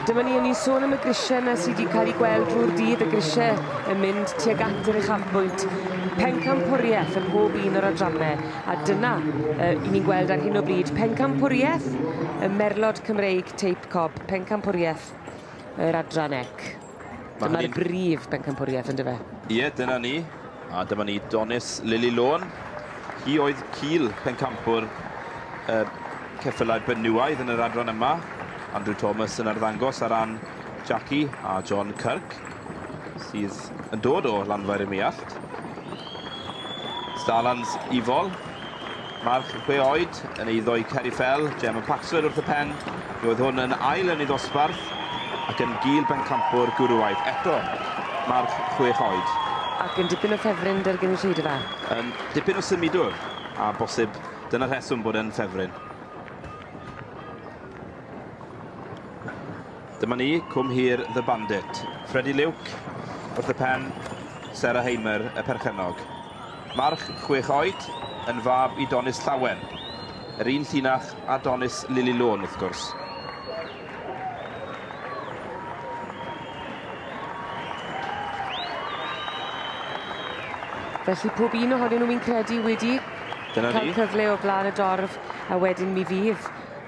Dyma ni, o'n i'n sôn am y grisiau yna sydd wedi cael ei gweld drwy'r dydd, y grisiau yn mynd tuag at yr uchafbwynt. Pencampwriaeth ym mhob un o'r adrannau, a dyna i ni'n gweld ar hyn o bryd. Pencampwriaeth y Merlod Cymreig Teip Cob, pencampwriaeth yr adran ec. Dyma'r brif bencampwriaeth, yndyfe? Ie, dyna ni. A dyma ni Donis Lily Lôn. Hi oedd cil pencampwr ceffylau benywaidd yn yr adran yma. Andrew Thomas yn arddangos ar ran Jackie a John Kirk, sydd yn dod o Lanfair y Muallt. Starlands Ifol, march 6 oed, yn eiddo i Kerry Fell, Gemma Paxford wrth y pen. Mi oedd hwn yn ail yn ei ddosbarth ac yn gil bencampwr gwrywaidd. Eto, march 6 oed. Ac yn dipyn o ffefryn dy'r gynulleidfa. Yn dipyn o symudwr, a bosib dyna'r rheswm bod e'n ffefryn. Dyma ni, Cwm Hir The Bandit. Freddie Luke wrth y pen, Sarah Heimer y perchennog. March 6 oed yn fab i Donis Llawen. Yr un llinach a Donis Lily Lôn, wrth gwrs. Felly pob un ohonyn nhw fi'n credu wedi cael cyfle o flaen y dorf, a wedyn mi fydd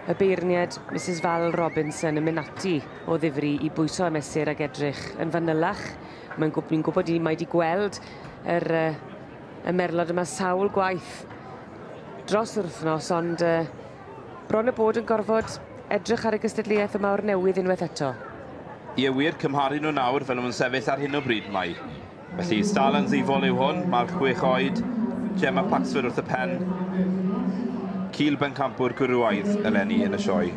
y beirniad Mrs Val Robinson yn mynd ati o ddifri i bwyso a mesur ag edrych yn fanylach. Mae'n gwybod i mae wedi gweld yr y merlod yma sawl gwaith dros yr wythnos, ond bron y bod yn gorfod edrych ar y gystadleuaeth yma o'r newydd unwaith eto. Ie wir, cymharu nhw nawr fel nhw'n sefyll ar hyn o bryd mai. Felly Starlands Ifol yw hwn, mae'r 6 oed, Gemma Paxford wrth y pen, cil bencampwr gwrywaidd eleni yn y sioe.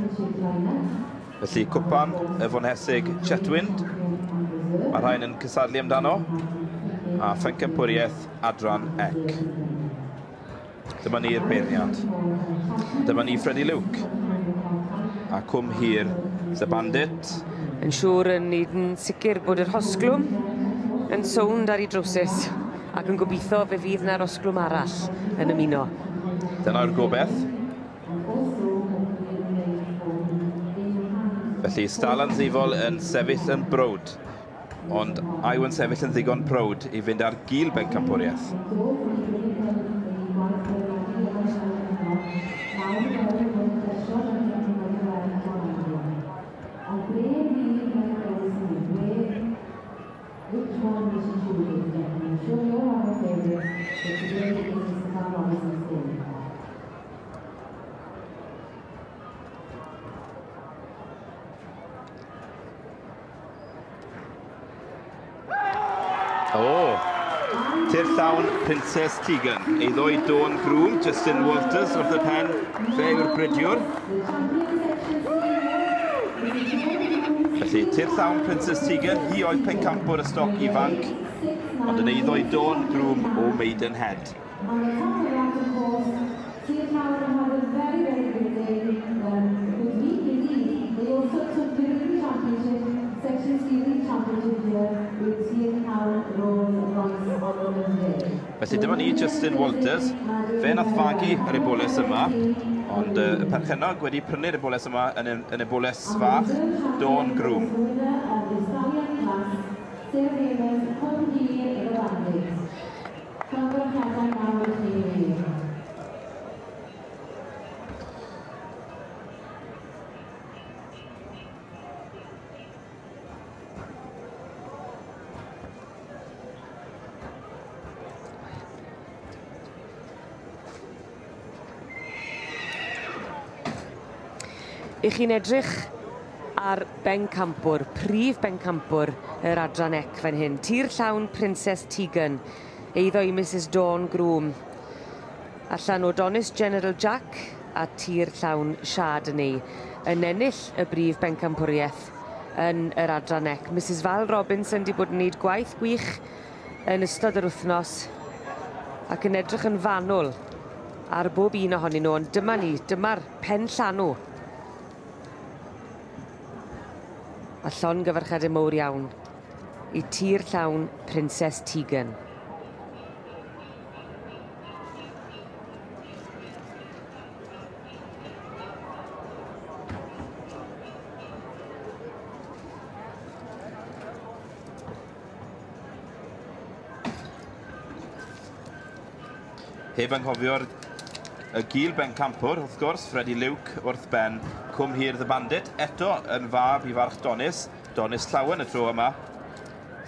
Felly cwpan y Fonhesig Chetwynd, mae rhain yn cysadlu amdano, a phencampwriaeth adran ec. Dyma ni'r beirniad. Dyma ni Freddie Luke. A Cwm Hir The Bandit. Yn siŵr yn neud yn sicr bod yr hosglwm yn sownd ar ei drowsus ac yn gobeithio fe fydd na'r osglwm arall yn ymuno. Dyna'r gobeith. Felly Starlands Ifol yn sefyll yn browd, ond a yw yn sefyll yn ddigon prowd i fynd ar gil bencampwriaeth. O, tir llawn Princess Tegan. Ei ddoi Dawn Groom, Justin Walters wrth y pen, fe yw'r bridiwr. Felly, tir llawn Princess Tegan, hi oedd pencampwr y stoc ifanc, ond yn eiddo i Dawn Groom o Maidenhead. Felly dyma ni Justin Walters, fe nath fagu yr eboles yma, ond y perchennog wedi prynu'r eboles yma yn eboles fach, Dawn Groom. I chi'n edrych ar bencampwr, prif bencampwr yr adran ec fan hyn. Tir llawn Princess Tegan, eiddo i Mrs Dawn Groom. Allan o Donis General Jack a tir llawn Chardonnay yn ennill y brif bencampwriaeth yn yr adran ec. Mrs Val Robinson wedi bod yn gwneud gwaith gwych yn ystod yr wythnos ac yn edrych yn fanwl ar bob un ohonyn nhw, ond dyma ni, dyma'r pen llanw. A llongyfarchiadau mowr iawn i tir llawn Princess Tegan. Heb anghofio'r y gil bencampwr, wrth gwrs, Freddie Luke wrth ben Cwm Hir The Bandit, eto yn fab i farch Donis, Donis Llawen y tro yma.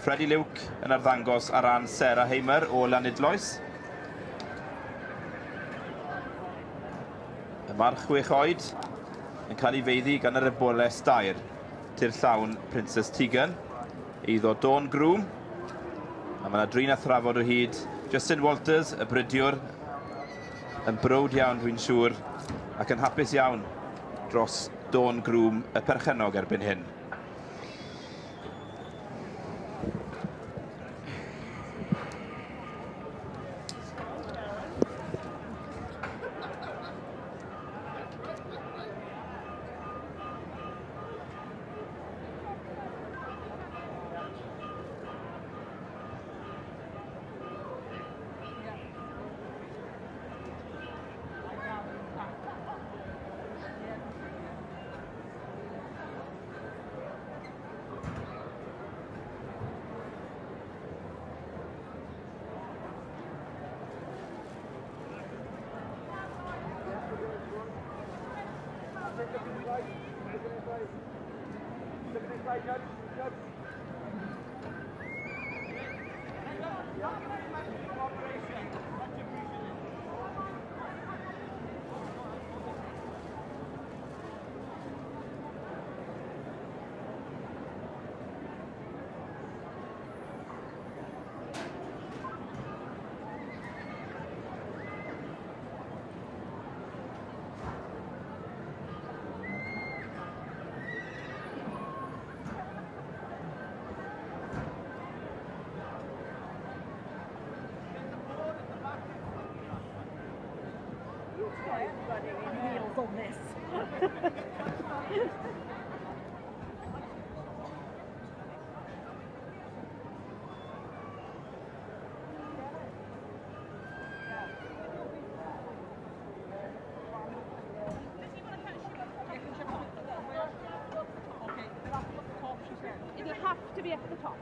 Freddie Luke yn arddangos ar ran Sarah Heimer o Lanidloes. Y march 6 oed yn cael ei feiddi gan yr eboles dair, tir llawn Princess Tegan, eiddo Dawn Groom, a mae yna drin a thrafod o hyd. Justin Walters, y bridiwr, yn browd iawn dwi'n siŵr, ac yn hapus iawn dros Dawn Groom, y perchennog erbyn hyn. On this. It'll have to be at the top.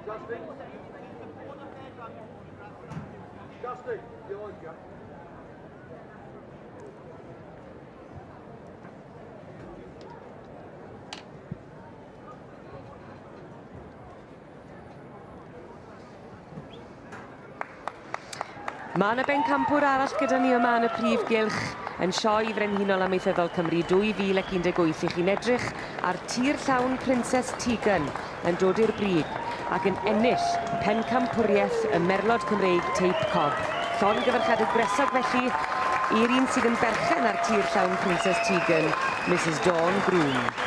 Justin. Justin, you're on, Jack. Mae yna bencampwr arall gyda ni yma yn y prif gylch yn Sioe Frenhinol Amaethyddol Cymru 2018. I chi'n edrych ar tir llawn Princess Tegan yn dod i'r brig ac yn ennill pencampwriaeth y Merlod Cymreig Teip Cob. Llongyfarchiadau gwresog felly i'r un sydd yn berchen ar tir llawn Princess Tegan, Mrs Dawn Groom.